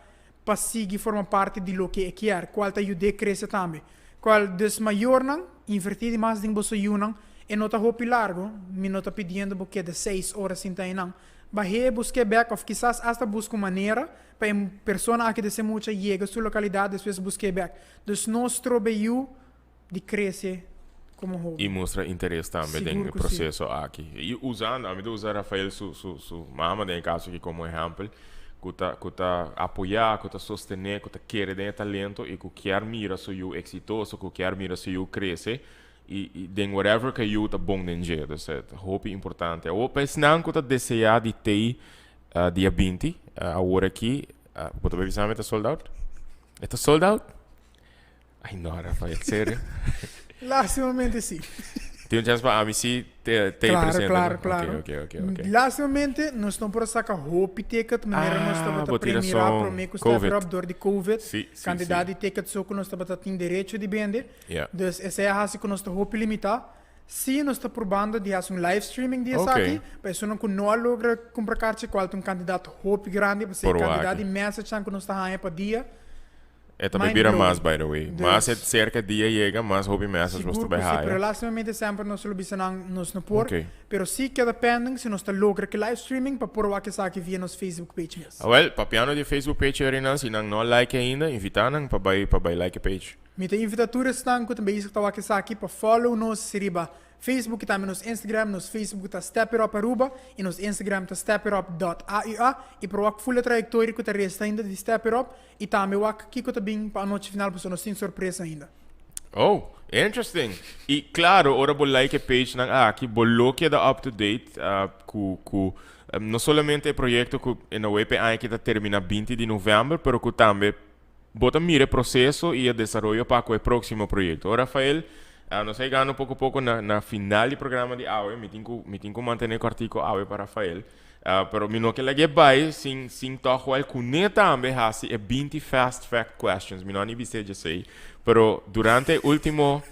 pa sigui forma parti di loke e kier, kual ta yud'é krese tambe. Kual dus mayornan, invertí di mas den boso yunan, e no ta hopi largu, mi no ta pidiendo bo keda seis ora sinta einan. Bah'é, busk'é bèk òf kisas asta buska un manera pa e persona aki ta se mucha yega su lokalidat despues busk'é bèk. Dus no strobe yu di krese komo hoben. I mustra interes tambe den Sigur e ku si. proseso aki. I usando, ami ta usa Rafael su su su mama den e kaso aki komo ehèmpel, ku ta ku ta apoyá, ku ta sostené, ku ta kere den e talento i ku kier mira su yu eksitoso, ku kier mira su yu krese i i den whatever ku e yu ta bon den dje. Dus e ta hopi importante. Awor pa esnan ku ta deseá di tei dia 20, awor aki, bo ta bai bisa mi e ta sold out? E ta sold out? Ay no, Rafael, serio? Lastimamente si. Tin un chance pa ami si te, te Claro, presente? claro, no? claro. Ok, ok, ok, ok. Lastimamente nos no por a saca hopi ticket manera nos Ah, tabata bo tin premira razon. prome cu Step Covid. Up door di Covid. Si, si, Cantidad si. di ticket so cu nos tabata tin derecho di bende. Ja. Dus esey a haci cu nos ta hopi limita. Si nos ta probando di haci un live streaming di esaki, Ok. pa esunnan cu no a logra cumpra carchi cual ta un cantidad hopi grandi, pasobra Por e cantidad wak. di messagenan cu nos ta haya pa dia. E ta bay bira mas by the way. Mas e cerca dia yega mas hopi message bo ta bay haya. Sigur cu si, pero lastimamente semper nos lo bisa nan nos no por. Pero si keda pending si nos ta logra ki live streaming pa por wak esaki via nos Facebook page mes. Awel, papiando di e Facebook page Erinan, si nan no a like ainda, invita nan pa bay pa bay like e page. Mi ta invita tur esnan cu ta bezig ta wak esaki pa follow nos riba Facebook y tambe nos Instagram, nos Facebook ta Step It Up Aruba y nos Instagram ta stepitup.aua y por wak full e trayectoria cu ta resta ainda di Step It Up y tambe wak kico ta bin pa anochi final pasobra nos tin sorpresa ainda. Oh, interesting! Y claro, ora bo like e page nan aki, bo lo keda up to date cu cu no solamente e proyecto cu in a way p'e aña aki ta termina binti di november, pero cu tambe Bo ta mira e proceso y e desaroyo pa cu e proximo proyecto. O Rafael, nos a yegando poco poco na na final di programa di awe. Mi tin cu mi tin cu mantene cortico awe pa Rafael. Pero mi no ke lag'e bay sin sin toch wel cune tambe haci e binti fast fact questions. Mi no a ni bis'e djesey. Pero durante e ultimo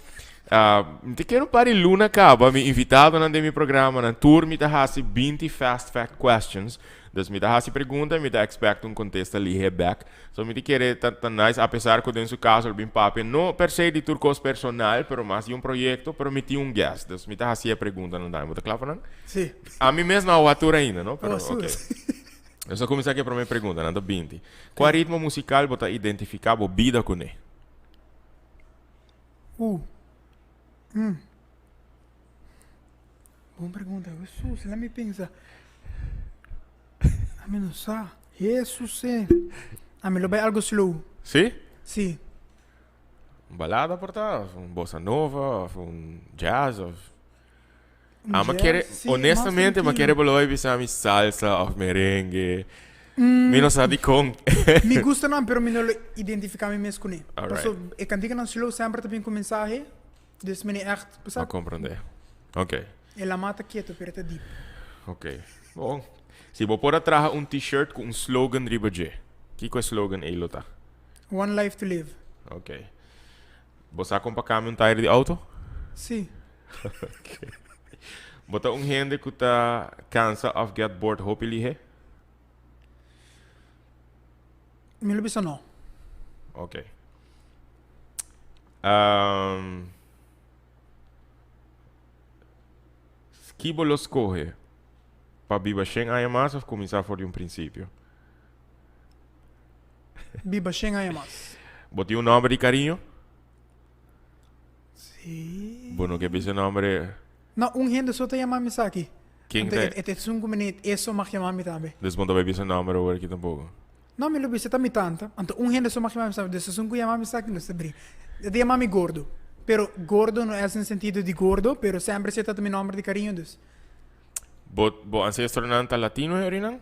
mi ta kere un par di luna caba mi invitadonan den mi programanan tur mi ta haci binti fast fact questions. Dus mi ta haci pregunta y mi ta expect un contesta lihe bek. So mi ta kere ta ta nice apesar cu den su caso el bin papia no per se di tur cos personal pero mas di un proyecto pero mi tin un guest dus mi ta haci e preguntanan tambe. Bo ta cla pa nan? Si. Ami mes no a wak tur ainda no pero Oh, su. ok. Nos a cuminsa cu e prome pregunta nan ta binti. Cua ritmo musical bo ta identifica bo bida cune? Bon pregunta. Hesus, laat mi pensa. Ami no sa. Hesus eh. Ami lo bay algo slow. Si? Si. Un balada por ta? Of un bossa nova? Of un jazz? Of... Un Ah, ma jazz, kere, si, mas honestamente, ma tranquilo. kere bo lo bay bisa mi salsa of merengue. Mi no sa dikon. Mi gusta nan, pero mi no lo identifica mi mes cune. Alright. Paso e canticanan slow semper ta bin cu mensahe. Dus mi ni echt, bo sa. A comprende. Ok. E lama ta keto, pero e ta diep. Ok. Bon. Si bo por a traha un t-shirt cu un slogan riba dje, kico e slogan ey lo ta? One life to live. Ok. Bo sa con pa cambia un tayer di auto? Si. Ok. Bo ta un hende cu ta cansa of get bored hopi lihe? Mi lo bisa no. Ok. Um, ki bo lo scoge? Pa biba shen aña mas of cuminsa for di un principio? Biba shen aña mas. Bo tin un nomber di cariño? Si. Bo no ke bisa e nomber? No, un hende so ta yama mi esaki. Ken Anto ta? e ta esun ku mi net eso mag yama mi tambe. Dus bo no ta bay bisa nomber awor aki tampoco? No, mi lo bisa ta mi tanta. Anto un hende so mag yama mi esaki. Dus esun ku yama mi esaki no ta brin. E ta yama mi gordo. Pero gordo no es den sentido di gordo, pero semper si e ta ta mi nomber di cariño dus. Bo bo ancestronan ta latino herinan?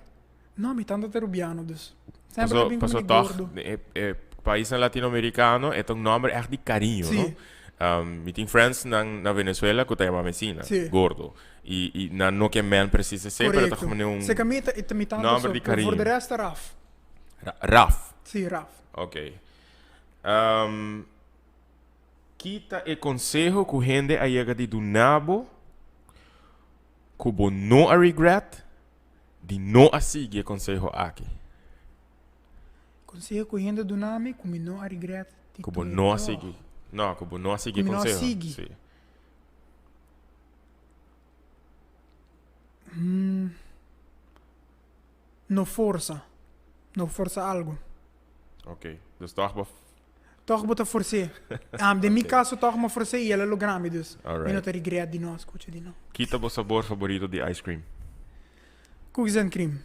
No, mi tanta ta rubiano dus. Semper Paso ta bin ku paso mi tog gordo. e e paisnan latinoamericano e ta un nomber echt di cariño, Sí. no? Mi tin friends nan na Venezuela ku ta yama mi asina, Sí. gordo. I i nan no ke men precies esei, pero ta Correcto. como un Se ka mi ta e ta mi tanta nomber so, di pero voor cariño. de rest ta Raf. Ra Raf. Sí, Raf. Ok. Ki ta e conseho ku hende a yega di duna bo ku bo no a regret di no a sigui e conseho aki? Conseho ku hende duna mi ku mi no a regret di Ku bo tuma e no a tòg. sigui. No, ku bo no a sigui Ku e mi no a conseho. sigui. Sí. No forsa. No forsa algo. Ok. Dus tòg bo. Tòg bo ta fors'é. Den mi kaso tòg mi a fors'é i el a logra mi. Dus mi no Alright. ta regret di no a skucha di no. Ki ta bo sabor faborito di ice cream? Cookies and cream.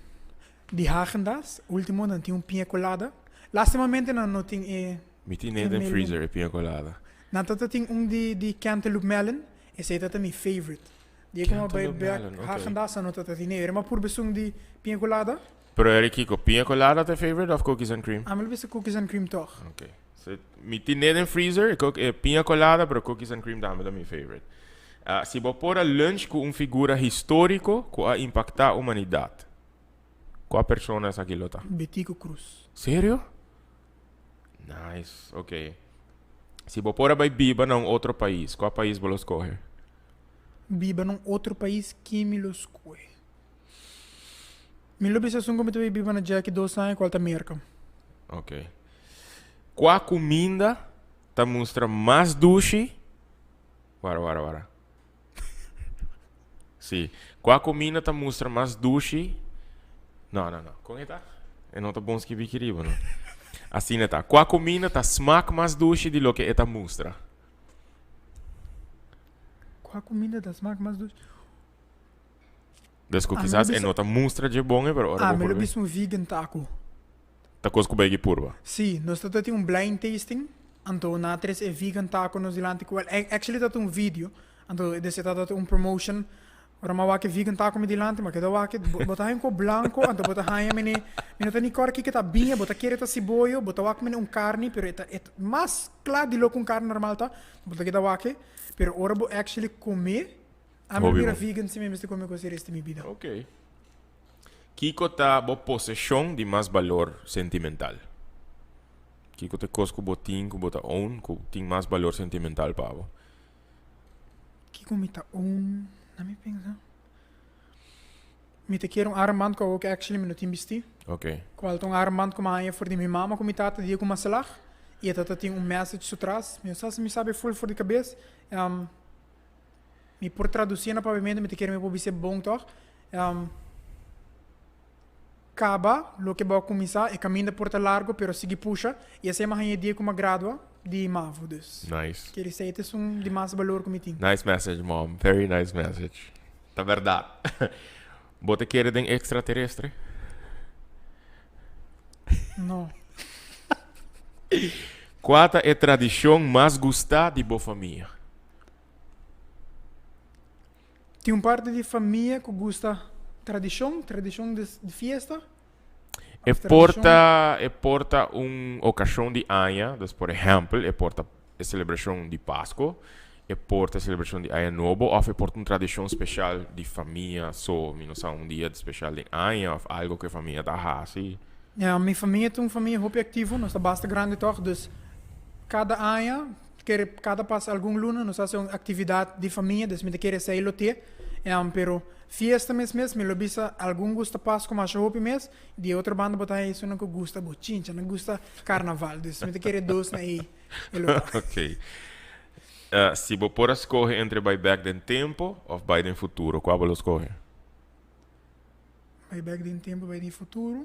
Di Häagen-Dazs, ultimo nan tin un piña colada. Lastimamente nan no tin e. Mi tin e den freezer e piña colada. Nan ta ta tin un di di cantaloupe melon, esey ta ta mi favorite. Di e como bay Cantaloupe bek melon, ok. Häagen-Dazs nan no ta ta tin e. Ma purba esun di piña colada. Pero eri kiko, piña colada ta e favorite of cookies and cream? Ami lo bisa cookies and cream tog. Ok. So, mi tin e den freezer, e cook e piña colada, pero cookies and cream tambe ta mi favorite. Si bo por a lunch cu un figura historico cu a impacta humanidad, cua persona esaki lo ta? Betico Croes. Serio? Nice, ok. Si bo por a bay biba na un otro pais, cua pais bo lo scoge? Biba na un otro pais, kin mi lo scoge? Mi lo bisa esun cu mi ta bay biba na dje aki dos aña, cual ta Merca. Ok. Kua kuminda ta mustra mas dushi? Wara, wara, wara. Sí. Kua kuminda ta mustra mas dushi? No, no, no. Kon e ta? E no ta bon skibí aki riba, no. Asina ta. Kua kuminda ta smak mas dushi di loke e ta mustra? Kua kuminda ta smak mas dushi? Dus ku kisas e no ta mustra dje bon e, pero ora bo Ami lo purba. bisa un vegan taco. Ta kos ku bai ki purba. Sí, nos ta tin un blind tasting, anto na tres e vegan taco nos dilanti ku actually ta un video, anto des e ta un promotion, ora mi a wak e vegan taco mi dilanti, mi a keda wak e, bo ta haña un kos blanco, anto bo ta haña mene, mi no ta ni kòrda kiko ta biña, bo ta kere ta siboyo, bo ta wak mene un karni, pero e ta e mas kla di loke un karni normal ta, bo ta keda wak e, pero ora bo actually come, ami a bira vegan si mi mester come kos e rest di mi bida. Ok. Kiko ta bo poseshon di mas balor sentimental? Kiko ta e kos ku bo tin, ku bo ta own, ku tin mas balor sentimental pa bo? Kiko mi ta own? Na mi pensa. Mi ta kier un armband ku awor actually mi no tin bisti. Ok. Kual ta un armband ku mi a haña for di mi mama ku mi tata dia ku mi a slag. I e tata tin un message su tras. Mi no sa si mi sabi ful for di kabes. Mi por traduci na papiamento, mi ta kere mi por bisa bon toch. Caba loke bo a cuminsa, e caminda por ta largo pero sigui pusha y esey mi a haña e dia cu mi a gradua di mavo dus. Nice. Kere esey ta esun di mas balor cu mi tin. Nice message mom, very nice message. Ta berdad. Bo ta kere den extraterrestre? No. Cua ta e tradicion mas gusta di bo famia? Tin un parti di famia ku gusta tradishon, tradishon di fiesta. E por ta, e por ta un okashon di aña, dus por ehèmpel e por ta e selebrashon di Pasko, e por ta e selebrashon di Aña Nobo òf e por ta un tradishon speshal di famia so, mi no sa un dia speshal den aña òf algo ku e famia ta hasi. Ya, mi famia ta un famia hopi aktivo, nos ta basta grandi tòg, dus kada aña Kere kada pasa algun luna nos hasi un actividad di famia, des mi ta kere esey lo te. Pero fiesta mes mes mi lo bisa algun gusta Pasco masha hopi mes, di e otro banda bo ta haya esunnan cu gusta bochincha, nan gusta carnaval, dus mi ta kere dos na ey e lo ta. Ok. Si bo por a scoge entre bay bek den tempo of bay den futuro, cua bo lo scoge? Bay bek den tempo, bay den futuro.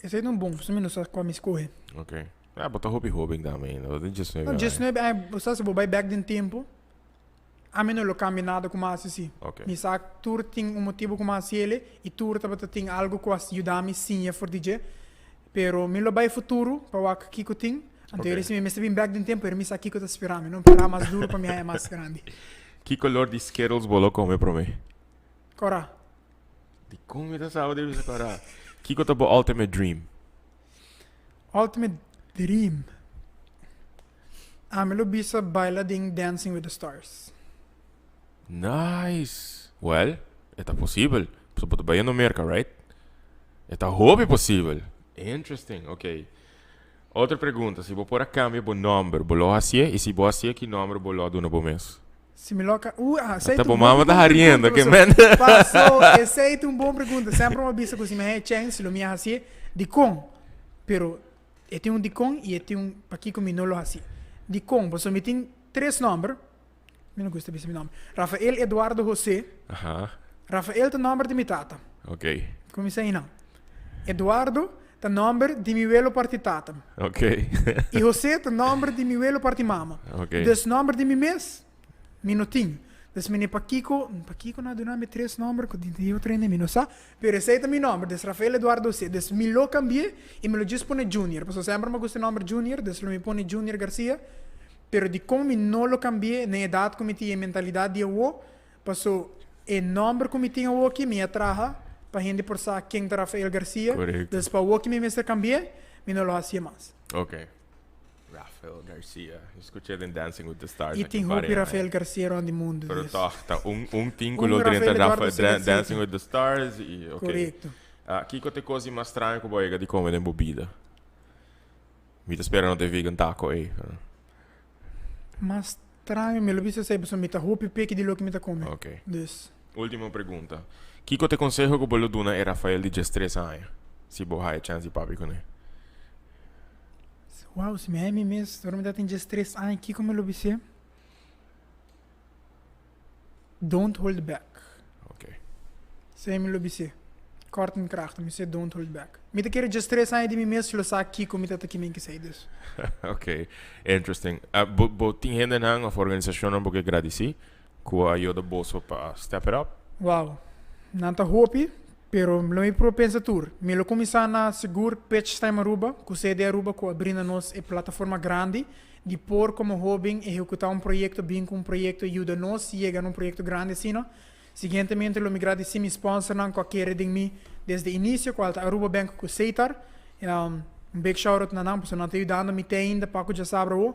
Esey ta un bon, pasobra mi no sa cua mi scoge. Ok. Ah, bo ta hopi hoben tambe ainda, bo tin diesnuebe No, aña. diesnuebe aña, bo sa si bo bai bek den tempo, ami no lo cambia nada cu mi a haci si. Ok. Mi sa tur tin un motibo cu mi a haci ele y tur tabata tin algo cu a yuda mi siña for di dje. Pero mi lo bai futuro pa wak kico tin, anto Ok. eri si mi mester bin bek den tempo, eri mi sa kico ta spera mi, no? Traha mas duro pa mi haña mas grandi. Ki color di Skittles bo lo come prome? Cora. Dikon mi ta saba di bisa kora? Kiko ta bo ultimate dream? Ultimate dream? Ami lo bisa baila den Dancing with the Stars. Nice! Well, e ta posibel. Pasobra bo ta bayendo Merka, right? E ta hopi posibel. Interesting, ok. Otro pregunta, si bo por a cambia bo nomber, bo lo hacié? Y si bo hacié, ki nomber bo lo a duna bo mes? Si mi lo ca, ah, esey Ata ta bo un bon mama ta pregunta, hariendo, ke paso, men. paso, esey ta un bon pregunta. Semper mi a bisa cu si mi haya chance, lo mi a hacié. Dicon? Pero e tin un dicon y e tin un pakico mi no lo hacié. Dicon? Pasobra mi tin tres nomber, mi no gusta bisa mi nomber, Rafael Eduardo Jose. Aha. Rafael ta nomber di mi tata. Ok. Cuminsa einan. Eduardo ta nomber di mi welo parti tata. Ok. Y Jose ta nomber di mi welo parti mama. Ok. Dus nomber di mi mes, mi no tin. Dus mi ne pakico, pakico nan a duna mi tres nomber cu di otro hende mi no sa. Pero esey ta mi nomber, dus Rafael Eduardo Jose. Dus mi lo cambi'e y mi lo djis pone Junior. Pasobra semper mi a gusta e nomber Junior, dus lo mi pone Junior Garcia. Pero dikon mi no lo cambi'e na e edad cu mi tin, e mentalidad di awo? Paso e nomber cu mi tin awoki mi a traha pa hende por sa ken ta Rafael Garcia. Correcto. Dus pa awoki mi mester cambi'e, mi no lo haci'e mas. Ok. Rafael Garcia. Mi scuch'e den Dancing with the Stars. Y tin hopi Rafael Garcia rond di mundo. Pero dus. toch, ta un, un tin cu Un lo Rafael drenta Eduardo Rafa, Garcia. Dancing with the Stars y ok. Correcto. Ah, kico ta e cos di mas straño cu bo a yega di come den bo bida? Mi ta spera no ta e vegan taco ey. Mas straño mi lo bisa esey pasobra mi ta hopi peki di loke mi ta come. Ok. Dus. Ultimo pregunta. Kiko ta e conseho ku bo lo duna e Rafael di diestres aña? Si bo haya chance di papia kuné. Wow, si mi haya mi mes, ora mi ta tin 13 aña, kiko mi lo bis'é? Don't hold back. Ok. Esei mi lo bis'é. Kort en krachtig, mi bis'é don't hold back. Mi ta kere 13 aña di mi mes lo sa kiko mi ta ta kimen kisei dus. Ok, interesting. Bo, bo tin hendenan of organisashonnan bo ke gradisí ku a yuda boso pa step it up? Wow. Nan ta hopi, pero lo mi proba pensa tur. Mi lo kuminsá na sigur Pitch Time Aruba, ku sede Aruba ku a brinda nos e plataforma grandi di por komo hóben ehekutá un proyekto, bin ku un proyekto i yuda nos yega na un proyekto grandi asina. Siguientemente lo mi gradisí mi sponsornan ku a kere den mi desde inisio, kual ta Aruba Bank ku Setar. Un big shout out na nan pasobra nan ta yudando mi te ainda pa ku djasabra awo.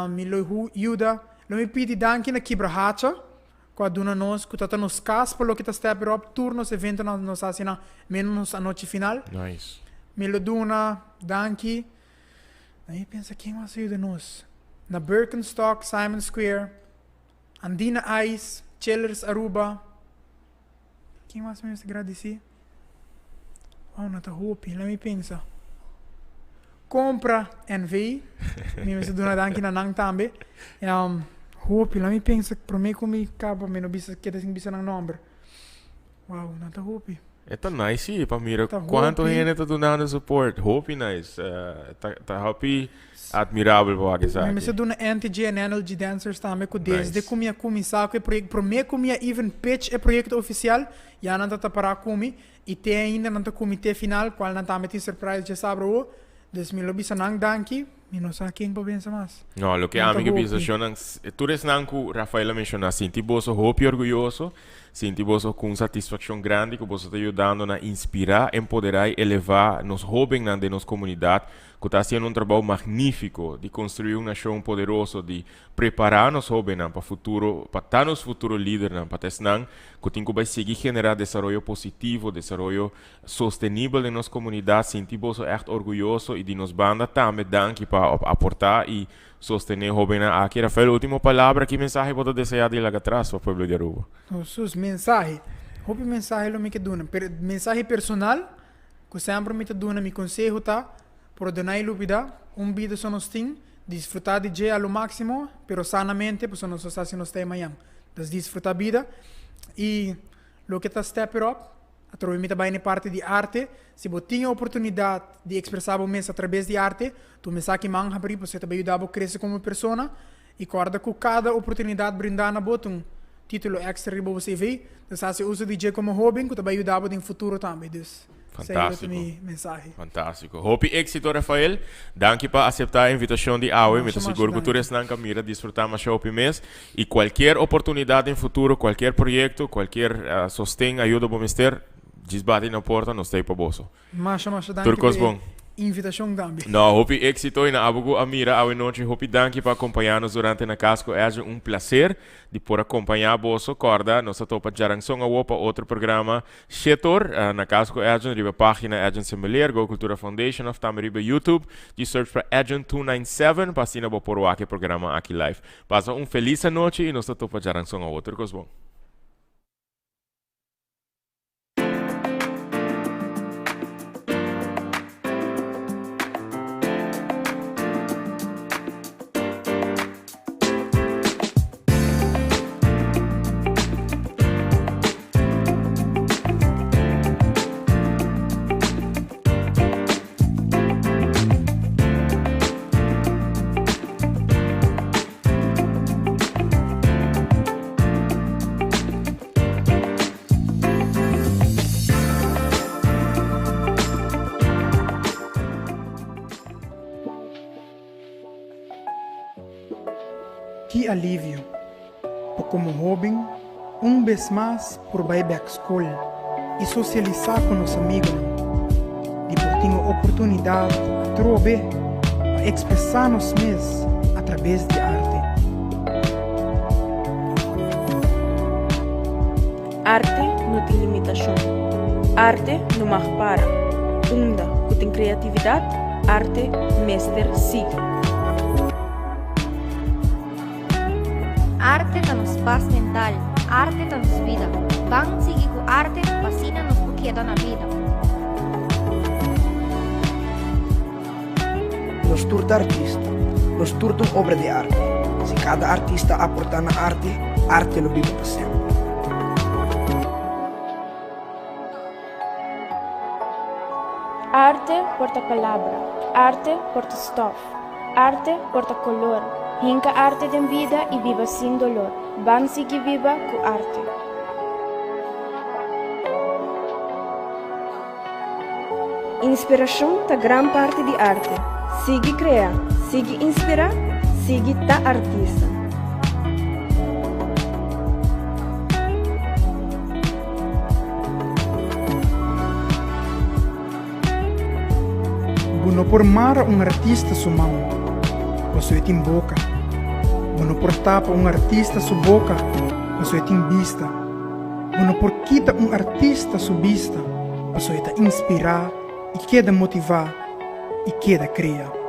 Mi lo yuda, lo mi pidi danki na Kibrahacha ku a duna nos, ku ta ta nos kas pa loke ta Step It Up, tur nos eventonan nos hasi nan, menos nos anochi final. Nice. Mi lo duna danki, mi pensa ken mas a yuda nos? Na Birkenstock, Simon Square, Andina Ice, Chillers Aruba, ken mas mi mester gradisí? Wow, no ta hopi, laat mi pensa. Compra NV, mi mester duna danki na nan tambe. Hopi, laat mi pensa, prome ku mi kaba mi no bisa keda sin bisa nan nomber. Wow, no ta hopi. E ta nice si, pa mira cuanto hende ta dunando support. Hopi nice. Ta, ta hopi admirabel pa wak esaki. Mi mester duna NTG en NLG Dancers tambe cu desde cu mi a cuminsa cu e proyecto, prome cu mi a even pitch e proyecto oficial, ya nan ta ta para cu mi y te ainda nan ta cu mi te final, cual nan tambe tin surprise djasabra awo. Dus mi lo bisa nan danki. Mi no sa ken por pensa mas. No, loke Nan ta ami ke bisa, hopi. shonnan, tur esnan ku Rafael a menshoná, sinti boso hopi orguyoso, sinti boso ku un satisfakshon grandi ku boso ta yudando na inspirá, empoderá i elevá nos hóbennan den nos komunidat ku ta hasiendo un trabou magnífiko di konstruí un nashon poderoso, di prepará nos hóbennan pa futuro, pa ta nos futuro lidernan, pa ta esnan ku tin ku bai sigui generá desaroyo positivo, desaroyo sostenibel den nos comunidad, sinti boso echt orguyoso y di nos banda tambe danki pa aporta y sostene hobennan aki. Rafael, ultimo palabra, ki mensahe bo ta desea di laga tras pa pueblo di Aruba? Sus mensahe, hopi mensahe lo mi ke duna, pero mensahe personal ku semper mi ta duna, mi conseho ta, pordona y lubida, un bida so nos tin, disfruta di dje a lo maximo, pero sanamente, pasobra nos no sa si nos ta e mañan. Dus disfruta bida y loke ta step it up, Atrobe mi ta bai na e parti di arte. Si bo tin e oportunidat di ekspresá bo mes atrabes di arte, tuma esaki man habrí pasobra e ta bai yuda bo krese komo persona. I kòrda ku kada oportunidat brindá na bo ta un título èkstra riba bo CV. Dus hasi uso di dje komo hóben ku ta bai yuda bo den futuro tambe. Dus esei lo ta mi mensahe. Fantástiko. Hopi éksito Rafael. Danki pa aseptá e invitashon di awe. Mi ta sigur ku tur esnan ku a mira disfrutá masha hopi mes. Y cualkier oportunidad den futuro, cualkier proyecto, cualkier sosten, ayuda bo mester, djis bati na porta, nos ta ey pa boso. Masha masha danki Tur cos pa e bon. invitacion tambe. No, hopi exito y na abo cu a mira awe nochi, hopi danki pa acompaña nos durante na Cas cu Edjean. Un placer di por a compaña boso. Corda, nos ta topa djaranson awo pa otro programa Shetor, na Cas cu Edjean riba pagina Edjean Semeleer, Go Cultura Foundation of tambe riba YouTube. Djis search pa Edjean 297 pa asina bo por wak e programa aki live. Pasa un felis anochi y nos ta topa djaranson awo. Tur cos bon. Ki alivio pa komo hóben un bes mas por bai bèk skol i sosialisá ku nos amigunan, di por tin e oportunidat atrobe pa ekspresá nos mes atrabes di arte. Arte no tin limitashon. Arte no mag para. Unda ku tin kreatividat, arte mester sigui. Arte ta nos pas mental, arte ta nos bida. Ban sigui ku arte pa asina nos por keda na bida. Nos tur ta artista. Nos tur ta un obra di arte. Si kada artista aportá na arte, arte lo biba pa semper. Arte por ta palabra, arte por ta stof, arte por ta color. Hinca arte den bida y biba sin dolor. Ban sigui biba cu arte. Inspiracion ta gran parti di arte. Sigui crea, sigui inspira, sigui ta artista. Bo no por mara un artista su man, paso e tin boca. Bo no por tapa un artista su boca, paso e tin bista. Bo no por kita un artista su bista, paso e ta inspira y keda motiva y keda crea.